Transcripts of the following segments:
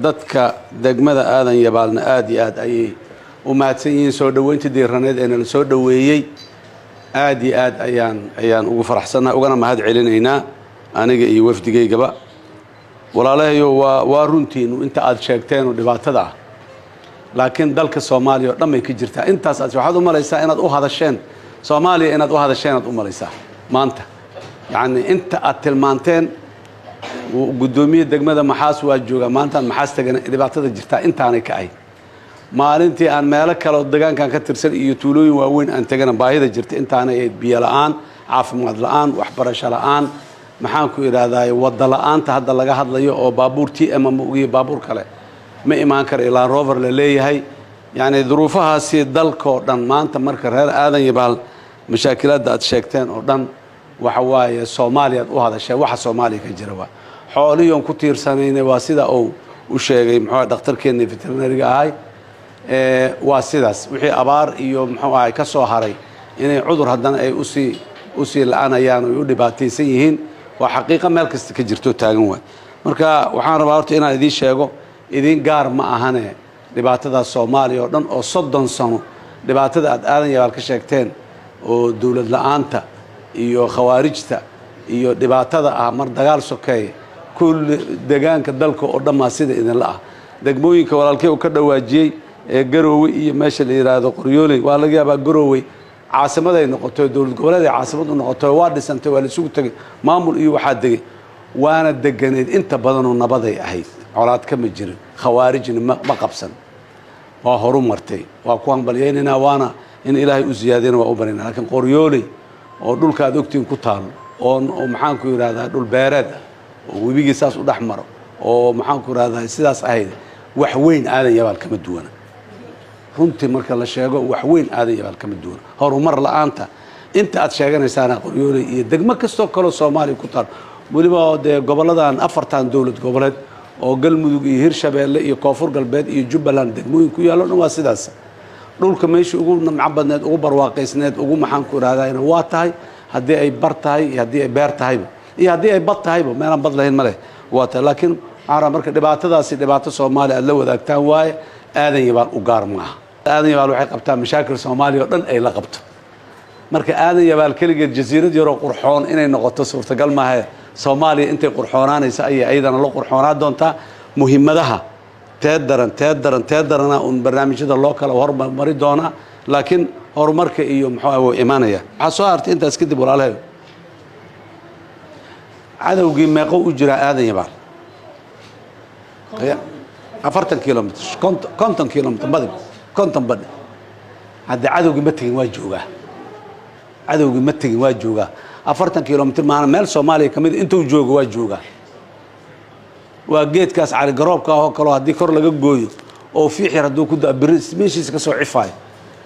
Dadka degmada Aadan Yabaalna aada iyo aad ayay u mahadsan yihiin soo dhoweynta diiraneed ee nala soo dhoweeyey. Aada iyo aad ayaan ugu faraxsannahay, ugana mahad celinaynaa aniga iyo wafdigaygaba. Walaalahayo, waa runtiinu inta aada sheegteenu dhibaatada ah, laakiin dalka Soomaaliya oo dhan bay ka jirtaa intaas. Aad waxaad u malaysaa inaad u hadasheen Soomaaliya, inaad u hadasheen aad u malaysaa maanta. Yacni, inta aad tilmaanteen, guddoomiye degmada Maxaas waa joogaa maantaan Maxaas tagana, dhibaatada jirtaa intaanay ka ahayd. Maalintii aan meelo kale oo degaankan ka tirsan iyo tuulooyin waaweyn aan tagana, baahida jirta intaanay ahayd: biyo la'aan, caafimaad la'aan, waxbarasho la'aan, maxaan ku idhaahdaa, wadda la'aanta hadda laga hadlayo oo baabuur TM iyo baabuur kale ma imaan kara ilaa Rover la leeyahay. Yacni, duruufahaasi dalkoo dhan maanta. Marka reer Aadan Yabaal, mashaakilaadda aad sheegteen oo dhan waxa waaye Soomaaliya aad u hadasheen. Waxa Soomaaliya ka jira waa xoolihii oon ku tiirsanayna. Waa sida uu u sheegay, muxuu dhakhtarkeenna veterinary-ga ahay, waa sidaas. Wixii abaar iyo muxuu ahay ka soo haray inay cudur haddana ay usii la'anayaan oy u dhibaataysan yihiin, waa xaqiiqo meel kasta ka jirto, taagan waay. Marka waxaan rabaa horta inaan idiin sheego, idiin gaar ma ahane, dhibaatadaas Soomaaliya oo dhan oo 30 sano dhibaatada aad Aadan Yabaal ka sheegteen oo dowlad la'aanta iyo khawaarijta iyo dhibaatada ah mar dagaal sokeeye, kulli degaanka dalka oo dhammaa sida idinla ah. Degmooyinka walaalkey uu ka dhawaajiyey ee Garoowe iyo meesha la yidhaahdo Qoryooley, waa laga yaabaa. Garoowey caasimaday noqotay, dowlad goboleed ay caasimad u noqotay, waa dhisantay, waa la isugu tegay, maamul iyo waxaa degay, waana deganeed inta badanoo nabaday ahayd, colaad kama jirin, khawaarijna ma qabsan, waa horu martay. Waa ku hambalyaynaynaa, waana in Ilaahay u ziyaadiyana waa u baryana. Laakiin Qoryooley oo dhulka aad ogtiin ku taalo oo maxaan ku yidhahdaa, dhul beereed ah oo webigii saas u dhex maro oo maxaan ku yidhahdaa sidaas ahayd, wax weyn Aadan Yabaal kama duwana. Runtii marka la sheego, wax weyn Aadan Yabaal kama duwana. Horumar la'aanta inta aad sheeganaysaana Qoryooley iyo degmo kastoo kaloo Soomaaliya ku taal, weliba dee gobolladan afartan dowlad goboleed oo Galmudug iyo Hirshabeelle iyo Koonfur Galbeed iyo Jubbaland, degmooyin ku yaallo dhan waa sidaas. Dhulka meeshii ugu namco badneed, ugu barwaaqaysneed, ugu maxaan ku idhahdayna waa tahay, haddii ay bar tahay iyo haddii ay beer tahayba iyo haddii ay bad tahayba, meelaan bad lahayn ma leh, waa tahay. Laakiin waxaan rabaa marka dhibaatadaasi dhibaato Soomaaliya aad la wadaagtaan waaye, Aadan Yabaal u gaar maaha. Aadan Yabaal waxay qabtaa mashaakil Soomaaliya oo dhan ay la qabto. Marka Aadan Yabaal keligeed jasiirad yaroo qurxoon inay noqoto suurtagal maahe. Soomaaliya intay qurxoonaanaysa ayay ayadana la qurxoonaa doontaa. Muhiimadaha tee daran, tee daran, tee darana uun barnaamijyada loo kala hormari doonaa, laakiin horumarka iyo muxuu ah wuu imaanaya. Waxaa soo hartay intaas kadib, walaalahay, cadowgii meeqo u jiraa Aadan Yabaal? 40 kilomitr, 50 kilomitr badi, 50 badhi. Hadde cadowgii ma tegin, waa joogaa. Cadowgii ma tegin, waa joogaa. 40 kilomitr maana meel Soomaaliya ka mid intuu joogo waa joogaa. Waa geedkaas caligaroobka ah oo kaleo haddii kor laga gooyo oo fiixir hadduu ku da beri meeshiisa ka soo cifaayo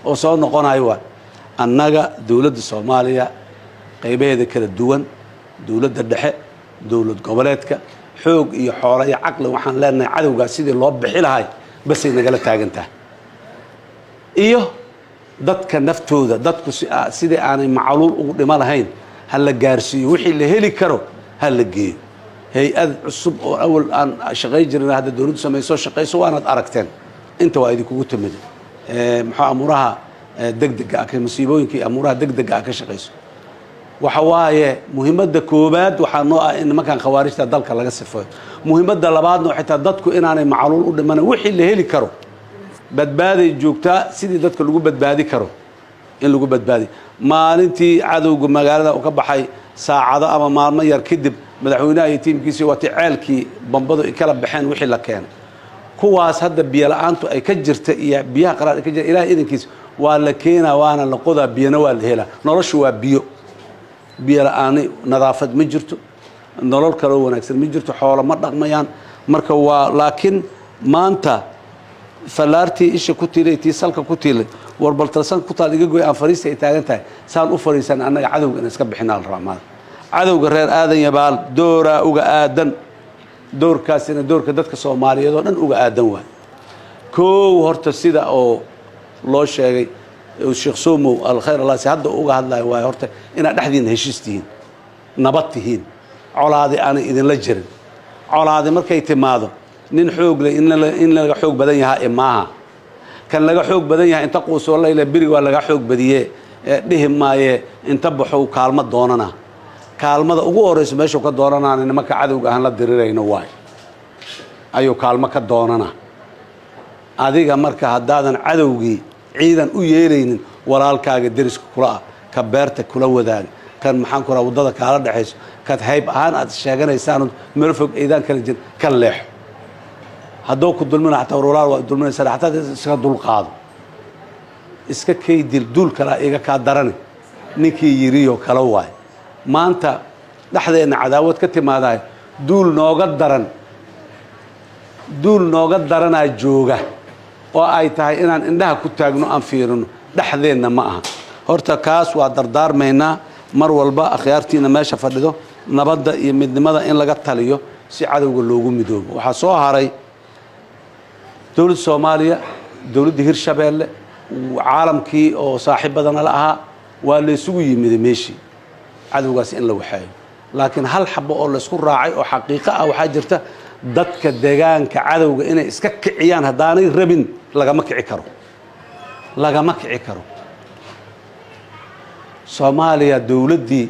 oo soo noqonayo. Waa annaga dowladda Soomaaliya qaybaheeda kala duwan, dowladda dhexe, dowlad goboleedka, xoog iyo xoolo iyo caqli waxaan leenahay cadowgaas sidii loo bixi lahay basay nagala taagan tahay, iyo dadka naftooda. Dadku sidii aanay macluul ugu dhimo lahayn ha la gaarsiiyo wixii la heli karo, ha la geeyo. Hay-ad cusub oo awal aan shaqay jirin hadda dowladdu samayso shaqayso, waanaad aragteen, inta waa idinkugu timid. Muxuu amuuraha degdega ah, musiibooyinka iyo amuuraha degdega ah ka shaqayso. Waxa waaye muhiimadda koowaad waxaa noo ah in nimankan khawaarijta dalka laga sifeeyo. Muhiimadda labaadna xitaa dadku inaanay macluul u dhimanin, wixii la heli karo badbaaday joogtaa, sidii dadka lagu badbaadi karo in lagu badbaadi. Maalintii cadowga magaalada uu ka baxay, saacado ama maalmo yar kadib, madaxweynaha iyo tiimkiisii waatay ceelkii bambadu ay kala baxeen, wixii la keenay. Kuwaas hadda biyo la'aantu ay ka jirta iyo biyaha qaraar ay ka jirta, Ilahay idankiis waa la keenaa, waana la qodaa, biyana waa la helaa. Noloshu waa biyo. Biyo la'aani nadaafad ma jirto, nolol kaloo wanaagsan ma jirto, xoolo ma dhaqmayaan. Marka waa laakiin maanta fallaartii isha ku tiilay, tii salka ku tiilay, war baltalsan ku taal iga goy aan fariista ay taagan tahay, saan u fariisan annaga cadowga in iska bixinaa la rabaa. Maada cadowga reer Aadan Yabaal dooraa uga aadan, doorkaasina doorka dadka Soomaaliyeed oo dhan uga aadan waay. Koow, horta sida oo loo sheegay Sheekh Somow alkhayr allah si hadda uga hadlayo waayo, horta inaad dhexdiina heshiis tihiin, nabad tihiin, colaadi aanay idinla jirin. Colaadi markay timaado Nin xoog leh in laga xoog badan yahaa imaaha. Kan laga xoog badan yahay inta quusoolayle birig waa laga xoog badiye dhihi maaye. Inta baxow kaalmo doonana, kaalmada ugu horeyso meeshuu ka doonanaana nimanka cadowga ahaan la dirirayno waay ayuu kaalmo ka doonana. Adiga marka haddaadan cadowgii ciidan u yeelaynin, walaalkaaga deriska kula ah, ka beerta kula wadaaga, kan maxaan ku raha waddada kaala dhexayso, kad hayb ahaan aad sheeganaysaan, meel fog eedaan kala jirin, ka leexo. Hadduu ku dulmina xataa, war walaal waa dulminaysaa, xataa iska dulqaado, iska kaydil, duul kalaa iga kaa darane ninkii yiriyo kala waay. Maanta dhexdeenna cadaawad ka timaadahay, duul nooga daran, duul nooga daranaa jooga oo ay tahay inaan indhaha ku taagno, aan fiirino. Dhexdeenna ma aha. Horta kaas waa dardaarmaynaa mar walba akhyaartiina meesha fadhido, nabadda iyo midnimada in laga taliyo si cadowga loogu midoobo. Waxaa soo haray dowladda Soomaaliya, dowladda Hirshabeelle, caalamkii oo saaxiibadana la ahaa, waa la isugu yimiday meeshii cadowgaas in la waxeeyo. Laakiin hal xabo oo laysku raacay oo xaqiiqo ah waxaa jirta: dadka deegaanka cadowga inay iska kiciyaan haddaanay rabin, lagama kici karo, lagama kici karo. Soomaaliya dowladdii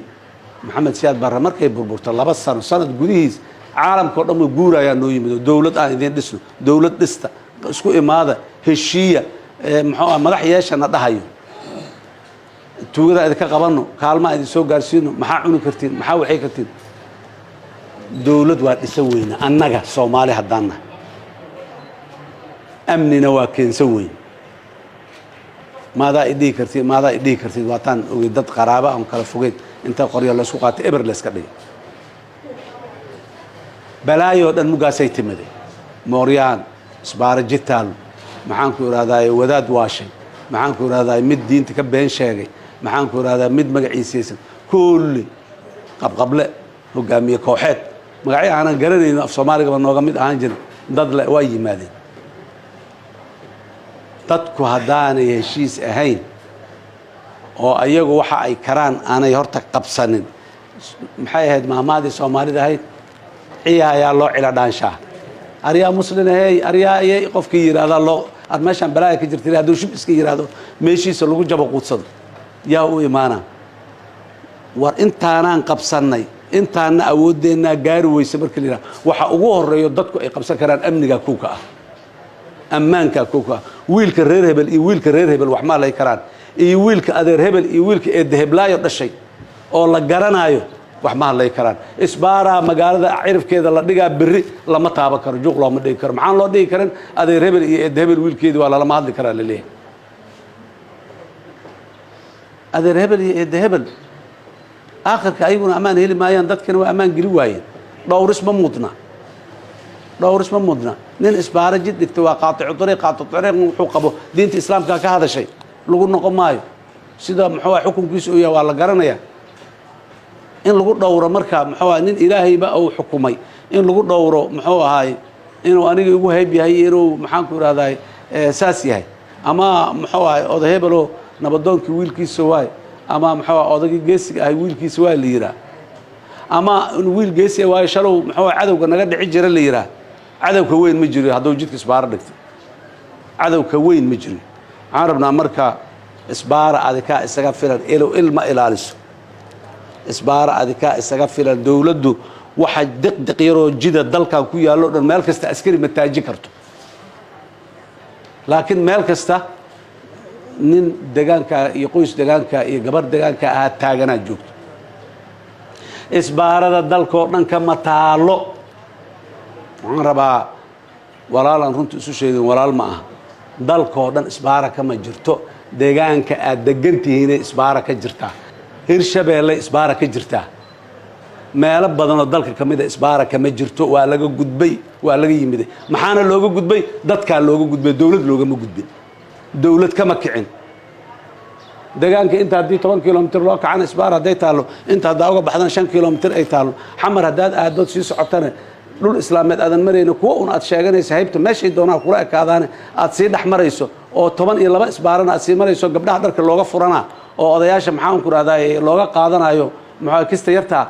Maxamed Siyaad Barre markay burburto, 2 sano, sanad gudihiis caalamka o dhan way guurayaa noo yimid oo dowlad aan idiin dhisno, dowlad dhista, isku imaada, heshiiya, muxuu ah, madax yeeshana dhahayo, tuugada idinka qabanno, kaalmaa idin soo gaarsiino, maxaa cuni kartiin, maxaa waxay kartiin. Dowlad waa dhisan weyne annaga Soomaali haddaan nahay, amnina waa keensan weyn. Maadaa idhihi kartid, maadaa idhihi kartid, waataan ogey dad qaraaba aan kala fogeyn inta qoryo laysku qaatay eber layska dhigay. Balaayoo dhan mugaasay timiday: mooryaan, isbaaro jitaal, maxaan ku ihahdaye, wadaad waashay, maxaan ku ihahdaye, mid diinta ka been sheegay, maxaan ku ihahdaa, mid magaciisaysan, kulli qabqable, hogaamiye kooxeed, magacyo aanan garanayno, af Soomaaligaba nooga mid ahaan jirin, dad le waa yimaadeen. Dadku haddaanay heshiis ahayn oo ayagu waxa ay karaan aanay horta qabsanin, maxay ahayd maamaadii Soomaalida ahayd? Ciya ayaa loo cila dhaanshaa. Aryaa muslin ahey, aryaa ayay qofkii yidhaahdaa loo ar meeshaan balaaya ka jirta. Hadduu shib iska yidhaahdo, meeshiisa lagu jabo quudsado, yaa u imaana? War intaanaan qabsannay, intaana awoodeennaa gaari weyse. Marka la yidhaha waxa ugu horeeyo dadku ay qabsan karaan amnigaa kowka ah, ammaankaa kowka ah. Wiilka reer hebel iyo wiilka reer hebel wax maa lay karaan, iyo wiilka adeer hebel iyo wiilka eedde heblaayo dhashay oo la garanaayo wax ma hadlay karaan. Isbaaraa magaalada cirifkeeda la dhigaa, berri lama taaban karo, juuq looma dhigi karo. Maxaan loo dhigi karin? Adeer hebel iyo eedde hebel wiilkeedi waa lalama hadli karaa laleeyahay. Adeer hebel iyo eedde hebel aakhirka ayaguna ammaan heli maayaan, dadkana waa ammaan geli waayeen. Dhowris ma mudna, dhowris ma mudna. Nin isbaaro jid dhigtay waa qaaticu dariiq. Qaaticu dariiq wuxuu qabo diinta Islaamka ka hadashay, lagu noqon maayo. Sida muxuu ah xukunkiisa uu yahay waa la garanayaa. In lagu dhowro marka muxuu ahay nin Ilaahayba uu xukumay in lagu dhowro, muxuu ahaay, inuu aniga igu hayb yahay, inuu maxaan ku ihahdaay saas yahay, ama muxuu ahay oday hebeloo nabadoonkii wiilkiisa waay, ama muxuu ahay odaygii geesiga ahay wiilkiisa waa la yihaa, ama wiil geesi waayo shalow muxuu ahay cadowga naga dhici jira la yihaa. Cadowka weyn ma jiro hadduu jidka isbaaro dhigtay, cadowka weyn ma jiro. Waxaan rabnaa marka isbaara adikaa isaga filan, ilow ilma ilaaliso, isbaara adikaa isaga filan. Dowladdu waxa diqdiq yaroo jida dalkan ku yaallo dhan meel kasta askari ma taajin karto, laakiin meel kasta nin degaanka iyo qoys degaanka iyo gabar degaanka ahaa taaganaa joogto. Isbaarada dalkoo dhan kama taalo. Waxaan rabaa walaalaan runta isu sheegin, walaal ma aha. Dalkoo dhan isbaara kama jirto. Deegaanka aad degan tihiinay isbaara ka jirtaa. Hirshabeelle isbaara ka jirtaa. Meelo badanoo dalka ka mida isbaara kama jirto. Waa laga gudbay, waa laga yimiday. Maxaana looga gudbay? Dadkaa looga gudbay, dowlad loogama gudbin, dowlad kama kicin. Deegaanka inta haddii 10 kilomitir loo kacana isbaar hadday taallo, inta haddaa uga baxdana 5 kilomitir ay taallo. Xamar haddaad aadood sii socotana, dhul islaameed aadan marayno, kuwa un aad sheeganaysa haybta meeshay doonaa kula ekaadaane aad sii dhex marayso, oo 12 isbaarana aad sii marayso, gabdhaha dharka looga furana oo odayaasha maxaan ku rahdaa looga qaadanayo, muxuu kista yartaa.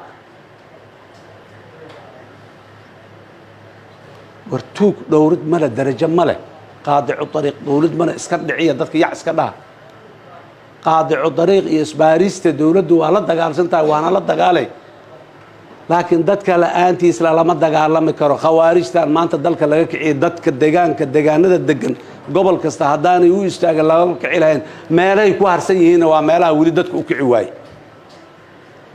War tuug dhowrid male, darajo male, qaadicu dariiq dowlad male. Iska dhiciya dadka, yac iska dhaha. Qaadicu dariiq iyo isbaarista dowladdu waa la dagaalsan tahay, waana la dagaalay, laakiin dadka la-aantiis lalama dagaalami karo. Khawaarijtan maanta dalka laga kiciyay, dadka degaanka, degaanada degan gobol kasta haddaanay u istaagin lagama kici lahayn. Meelahay ku harsan yihiinna waa meelaha weli dadka u kici waaye.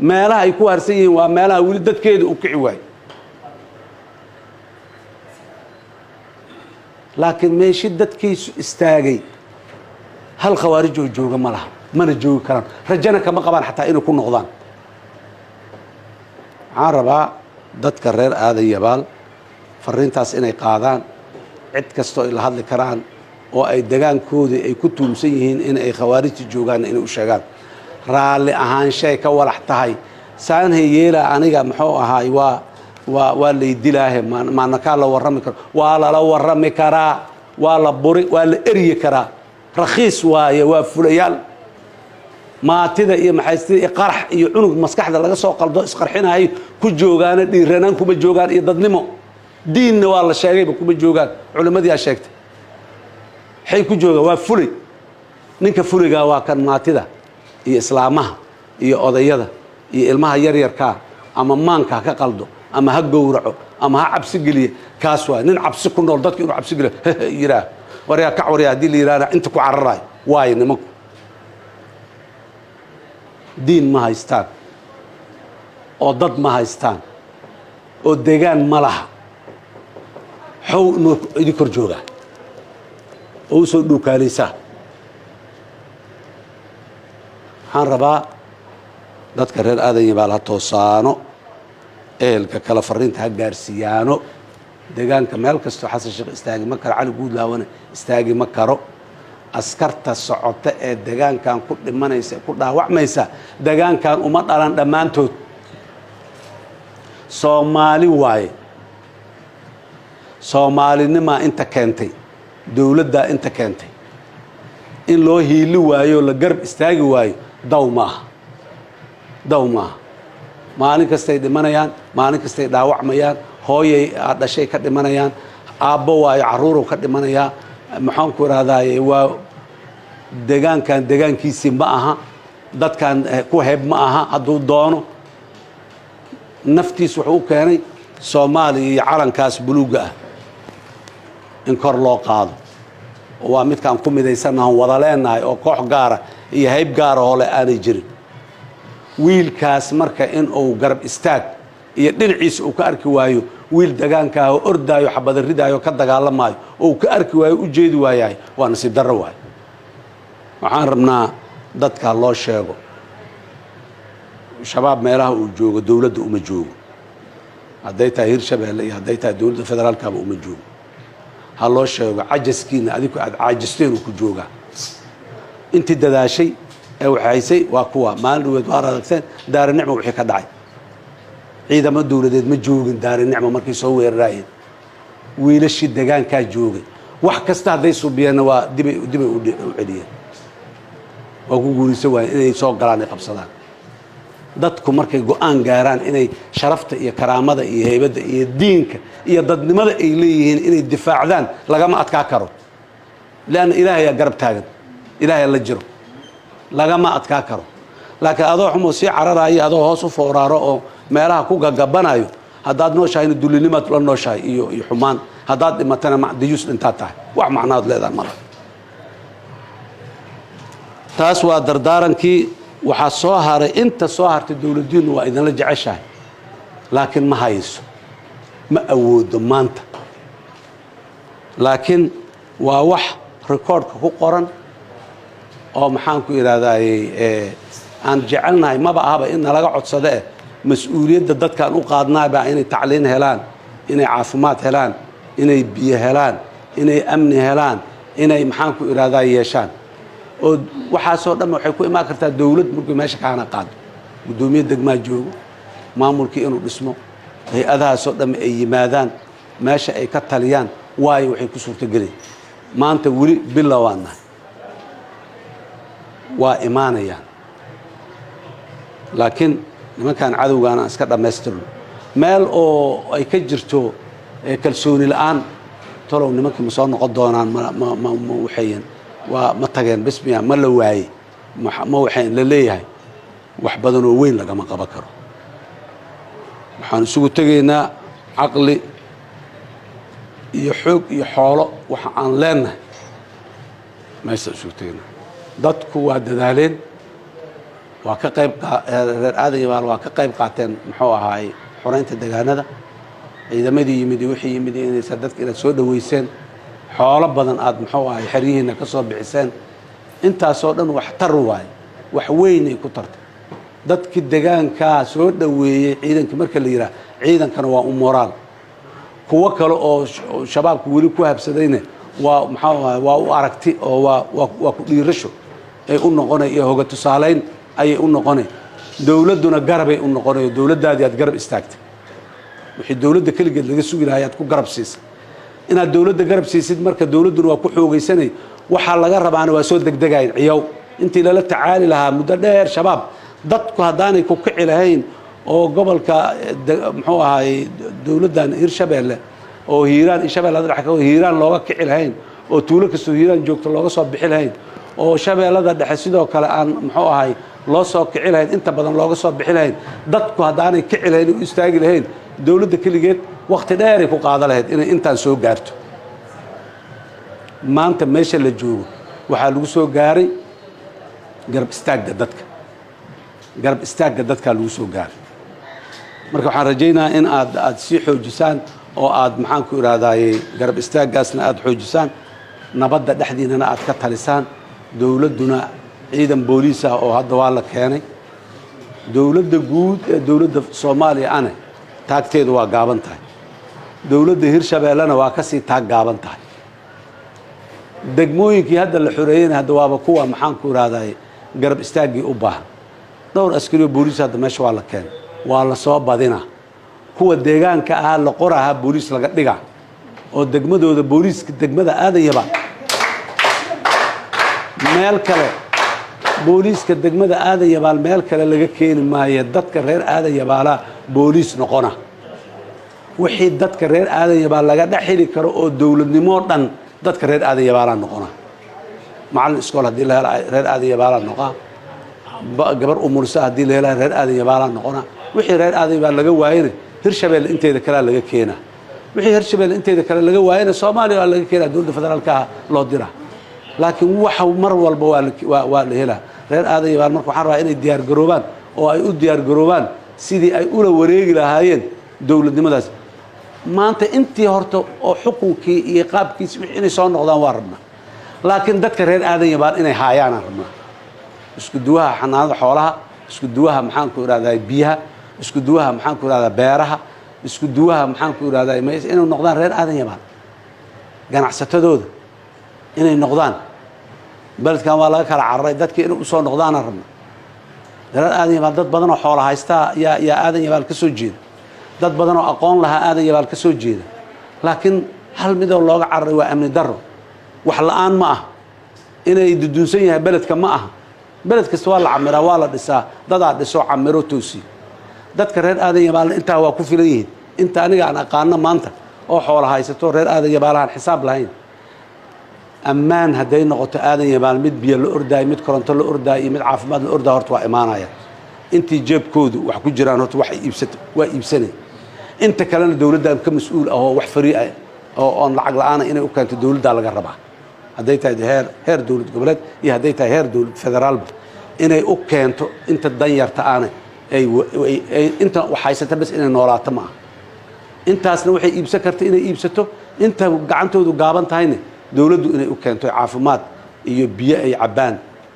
Meelaha ay ku harsan yihiin waa meelaha weli dadkeeda u kici waaye. Laakiin meeshii dadkiisu istaagay hal khawaarij oo jooga ma laha, mana joogi karaan, rajana kama qabaan xataa inay ku noqdaan. Waxaan rabaa dadka reer Aadan Yabaal fariintaas inay qaadaan, cid kastoo ay la hadli karaan oo ay degaankoodii ay ku tuumsan yihiin in ay khawaarijta joogaanna inay u sheegaan. Raalli ahaanshay ka walax tahay saanhay yeela. Aniga muxuu ahaay, waa laydilaahe, maanakaa la warrami karo? Waa lala warrami karaa, waa la buri, waa la eryi karaa. Rakhiis waaye, waa fulayaal. Maatida iyo maxaystida iyo qarax iyo cunug maskaxda laga soo qaldo isqarxinahay ku joogaana, dhiiranaan kuma joogaan iyo dadnimo. Diinna waa la sheegayba kuma joogaan, culimmadiyaa sheegtay. Waxay ku joogaan waa fulay. Ninka fuligaa waa kan maatida iyo islaamaha iyo odayada iyo ilmaha yaryarkaa ama maanka ha ka qaldo ama ha gowraco ama ha cabsi geliya. Kaas waay nin cabsi ku nool. Dadka inuu cabsi geliyo yidhaah, waryaa kac, waryaa haddii la yidhahna inta ku cararaay waayo. Nimanku diin ma haystaan oo dad ma haystaan oo degaan ma laha. Xow inuu idin kor joogaa oo u soo dhuukaalaysaa. Waxaan rabaa dadka reer Aadan Yabaal ha toosaano, ehelka kale fariinta ha gaarsiiyaano. Deegaanka meel kastoo Xasan Sheekh istaagi ma karo, Cali Guudlaawana istaagi ma karo. Askarta socota ee degaankan ku dhimanaysa, ku dhaawacmaysa, degaankan uma dhalan dhammaantood. Soomaali waaye, soomaalinimaa inta keentay, dowladdaa inta keentay. In loo hiili waayo, la garab istaagi waayo, daw maaha, daw maaha. Maalin kastay dhimanayaan, maalin kastay dhaawacmayaan. Hooyay dhashay ka dhimanayaan, aabbo waayo carruurow ka dhimanayaa. Maxaan ku idhahdaaye, waa degaankan degaankiisii ma aha, dadkan ku heb ma aha. Hadduu doono naftiis wuxuu u keenay Soomaaliya iyo calankaas buluugga ah in kor loo qaado. Waa midkaan ku midaysannahan, wada leenahay, oo koox gaara iyo hayb gaara oo leh aanay jirin. Wiilkaas marka in uu garab istaag iyo dhinaciisa uu ka arki waayo, wiil degaankaah oo ordaayo, xabada ridaayo, ka dagaalamaayo oo uu ka arki waayo, u jeedi waayahay, waa nasiib darro waayo. Waxaan rabnaa dadka loo sheego, Shabaab meelaha uu joogo dowladda uma joogo. Hadday tahay Hirshabeelle iyo hadday tahay dowladda federaalkaba uma joogo. Ha loo sheego cajaskiina, adinku aad caajisteen uu ku joogaa. Intii dadaashay ee waxhaysay waa kuwa maalin dhaweed waa aragteen Daarunicma wixii ka dhacay. Ciidamo dowladeed ma joogin Daarunicma markay soo weeraraayeen, wiilashii degaankaa joogay. Wax kasta hadday subiyeenna waa dibay u celiyeen, waa ku guulaysan waayeen inay soo galaan, ay qabsadaan. Dadku markay go-aan gaaraan inay sharafta iyo karaamada iyo heybadda iyo diinka iyo dadnimada ay leeyihiin inay difaacdaan, lagama adkaa karo. Leanna Ilaahayaa garab taagan, Ilaahayaa la jiro, lagama adkaa karo. Laakiin adoo xumoo sii cararayo, adoo hoos u fooraaro oo meelaha ku gagabanayo, haddaad nooshahayna dullinimaad la nooshahay iyo xumaan. Haddaad dhimatana dayuus dhintaad tahay, wax macnaad leedahay mala. Taas waa dardaarankii. Waxaa soo haray, inta soo hartay, dowladdiinnu waa idinla jeceshahay, laakiin ma hayso, ma awoodo maanta. Laakiin waa wax recordka ku qoran oo maxaan ku idhahdayey, aan jecelnahay maba ahaba in nalaga codsado eh. Mas-uuliyadda dadkaan u qaadnaabaa inay tacliin helaan, inay caafimaad helaan, inay biyo helaan, inay amni helaan, inay maxaan ku idhahdaa yeeshaan. Oo waxaasoo dhan waxay ku imaan kartaa dowlad markuu meesha kaana qaado, guddoomiye degmaa joogo, maamulkii inuu dhismo, hay-adahaasoo dhamm ay yimaadaan meesha ay ka taliyaan. Waayo waxay ku suurtogelayn maanta weli bila waan nahay, waa imaanayaan. Laakiin nimankan cadowgaan aan iska dhammaystirno. Meel oo ay ka jirto Kalsooni la-aan, tolow nimankii ma soo noqon doonaan? Ma waxayen waa ma tageen bismiya, ma la waayey, ma waxayn la leeyahay. Wax badan oo weyn lagama qaban karo. Waxaan isugu tegaynaa caqli iyo xoog iyo xoolo waxa aan leenahay meeshaan isugu tegaynaa. Dadku waa dadaaleen, waa ka qayb, reer Aadan Yabaal waa ka qayb qaateen, muxuu ahaay, xoreynta degaanada. Ciidamadii yimid iyo wixii yimid inaysa dadka inaad soo dhoweyseen, xoolo badan aad, muxuu ahay, xeryihiina ka soo bixiseen, intaasoo dhan wax tar waaye, wax weynay ku tartay. Dadkii degaankaa soo dhoweeyey ciidanka marka la yidhaah, ciidankana waa u moraal. Kuwo kale oo shabaabku weli ku habsadayna waa, maxaa ahay, waa u aragti oo waa ku dhiirasho ay u noqonay iyo hoga tusaalayn ayay u noqonay. Dowladduna garabay u noqonay. Dowladdaadii aad garab istaagtay, wixii dowladda keligeed laga sugi lahaa ayaad ku garab siisay. Inaad dowladda garab siisid marka, dowladduna waa ku xoogaysanay. Waxaa laga rabaana waa soo degdegayn ciyow intii lala tacaali lahaa muddo dheer shabaab. Dadku haddaanay ku kici lahayn oo gobolka, muxuu ahaay, dowladdan Hirshabeelle oo Hiiraan iyo Shabeellada Dhexe, Hiiraan looga kici lahayn oo tuulo kastoo Hiiraan joogto looga soo bixi lahayn, oo Shabeellada Dhexe sidoo kale aan, muxuu ahay, loo soo kici lahayn, inta badan looga soo bixi lahayn, dadku haddaanay kici lahayn, u istaagi lahayn, dowladda keligeed wakhti dheeray ku qaada lahayd inay intaan soo gaarto. Maanta meesha la joogo waxaa lagu soo gaaray garab istaagga dadka. Garab istaagga dadkaa lagu soo gaaray. Marka waxaan rajaynayaa in aad sii xoojisaan oo aad, maxaan ku idhahdaaye, garab istaaggaasna aad xoojisaan, nabadda dhexdiinana aad ka talisaan. Dowladduna ciidan booliis ah oo hadda waa la keenay. Dowladda guud ee dowladda Soomaaliya ane taagteedu waa gaaban tahay, dowladda Hirshabeellena waa kasii taag gaaban tahay. Degmooyinkii hadda la xoreeyeyna hadda waaba kuwa, maxaan ku idhahdaye, garab istaaggii u baahan. Dhowr askari oo booliis hadda meesha waa la keenay, waa la soo badinaa. Kuwa deegaanka ahaa la qorahaa, booliis laga dhigaa oo degmadooda booliiska degmada aadayaba meel kale, booliiska degmada Aadan Yabaal meel kale laga keeni maayo. Dadka reer Aadan Yabaalaa booliis noqona. Wixii dadka reer Aadan Yabaal laga dhex heli karo oo dowladnimoo dhan, dadka reer Aadan Yabaalaa noqona. Macallin iskool haddii la helo, reer Aadan Yabaalaa noqaa. Gabar umulsa haddii la hela, reer Aadan Yabaalaa noqona. Wixii reer Aadan Yabaal laga waayena, Hirshabeelle inteeda kalea laga keenaa. Wixii Hirshabeelle inteeda kale laga waayena, Soomaaliya waa laga keenaa, dowladda federaalka ah loo diraa. Laakiin waxa mar walba waa la helaa reer Aadan Yabaal. Marka waxaan rabaa inay diyaar garoobaan oo ay u diyaar garoobaan sidii ay ula wareegi lahaayeen dowladnimadaas. Maanta intii horta oo xukunkii iyo qaabkiisi wixii inay soo noqdaan waa rabnaa, laakiin dadka reer Aadan Yabaal inay haayaanaan rabnaa. Isku duwaha xanaanada xoolaha, isku duwaha, maxaan ku idhahdaa, biyaha, isku duwaha, maxaan ku idhahdaa, beeraha, isku duwaha, maxaan ku idhahdaa, inay noqdaan reer Aadan Yabaal. Ganacsatadooda inay noqdaan. Beledkan waa laga kala cararay, dadkii inay usoo noqdaanaan rabna. Reer Aadan Yabaal dad badan oo xoola haystaa yaa Aadan Yabaal ka soo jeeda, dad badan oo aqoon lahaa Aadan Yabaal ka soo jeeda, laakiin hal midoo looga cararay waa amni darro. Wax la-aan ma ah, inay dudunsan yahay beledka ma aha. Beled kasta waa la camiraa, waa la dhisaa, dadaa dhiso, camiro, toosiyo. Dadka reer Aadan Yabaalna intaa waa ku filan yihiin. Inta aniga aan aqaano maanta oo xoola haysato reer Aadan Yabaalahaan xisaab lahayn. Ammaan hadday noqoto Aadan Yabaal, mid biyo la ordaayo, mid koronto la ordaayo iyo mid caafimaad la ordaayo horta waa imaanaya. Intii jeebkoodu wax ku jiraan horta wax iibsato waa iibsanay. Inta kalena dowladdan ka mas-uul ah oo wax free ah oo oon lacag la-aana inay u keento dowladdaa laga rabaa, hadday tahay heer dowlad goboleed iyo hadday tahay heer dowlad federaalba, inay u keento inta danyarta aana ay inta wax haysata bas inay noolaato ma aha. Intaasna waxay iibsan karta inay iibsato. Inta gacantoodu gaaban tahayna dowladdu inay u keento caafimaad iyo biyo ay cabbaan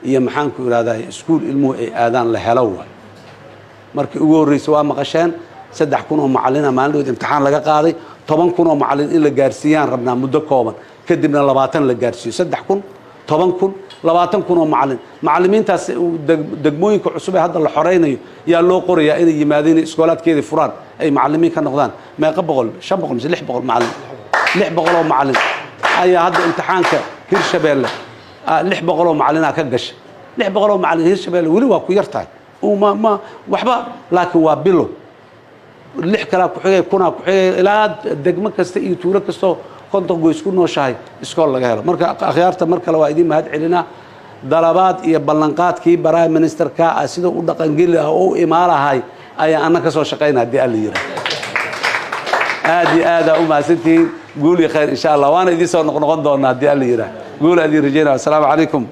iyo, maxaan ku idhahdaa, iskuul ilmuhu ay aadaan la helo waay. Markii ugu horreysay waa maqasheen, 3000 oo macallina maalin imtixaan laga qaaday. 10,000 oo macallin in la gaarsiiyaan rabnaa muddo kooban, kadibna 20 la gaarsiiyo. 3000, 10,000, 20,000 oo macallin. Macallimiintaas degmooyinka cusub ee hadda la xoreynayo yaa loo qorayaa inay yimaadeen, iskoolaadkeedii furaan, ay macallimiin ka noqdaan. Meeqa boqol? 500 mise 600 macallin? 600 oo macallin ayaa hadda imtixaanka Hirshabeelle, 600 oo macallinaa ka gashay. 600 oo macallin Hirshabeelle weli waa ku yar tahay, ma waxba, laakiin waa bilo. Lix kalaa ku xigay, 1000-aa ku xigay, ilaa degmo kasta iyo tuulo kastoo 50 goys ku nooshahay iskool laga helo. Marka akhyaarta, mar kale waa idiin mahad celinaa. Dalabaad iyo ballanqaadkii prime ministerka ah siduu u dhaqangeli ah oo u imaalahay ayaa anna ka soo shaqayna, haddii Alla yidhaah. Aad iyo aadaa u mahadsantihiin. Guul iyo khayr, insha Allah, waana idiin soo noqnoqon doonaa haddii Alla yidhaah. Guul aan idiin rajaynaya. Assalaamu calaykum.